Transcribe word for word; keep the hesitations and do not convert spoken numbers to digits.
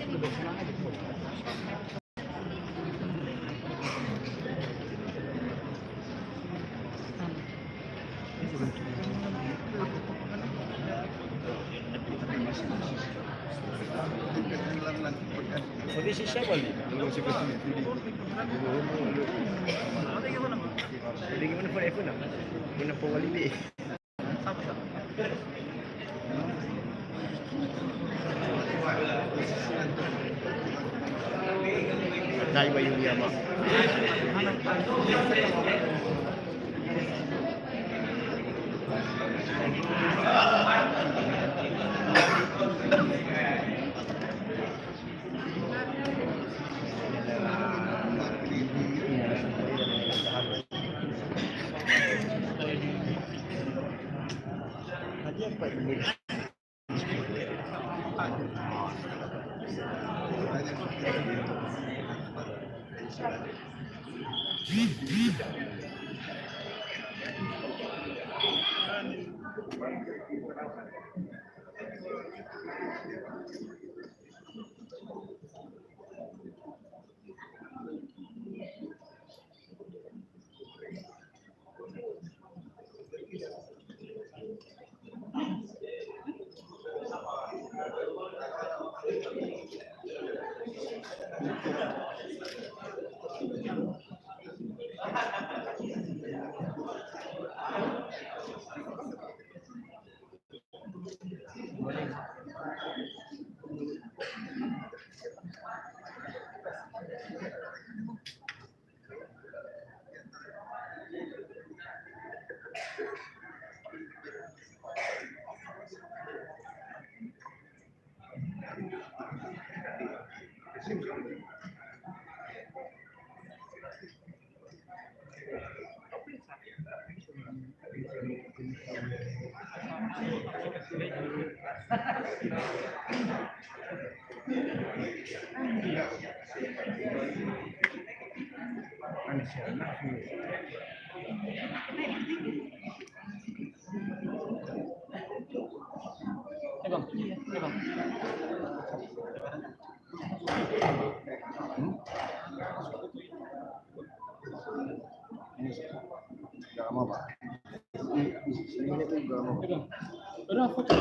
Kondisi siapa ni? Jadi gimana phone iPhone? Gimana phone quality? Dai bayu dia, Mak. Eh, Bang. Eh, Bang. Hmm? Ini sudah lama, Pak. Ini, ini, ini udah lama, Pak. Eh, Bang. Udah foto.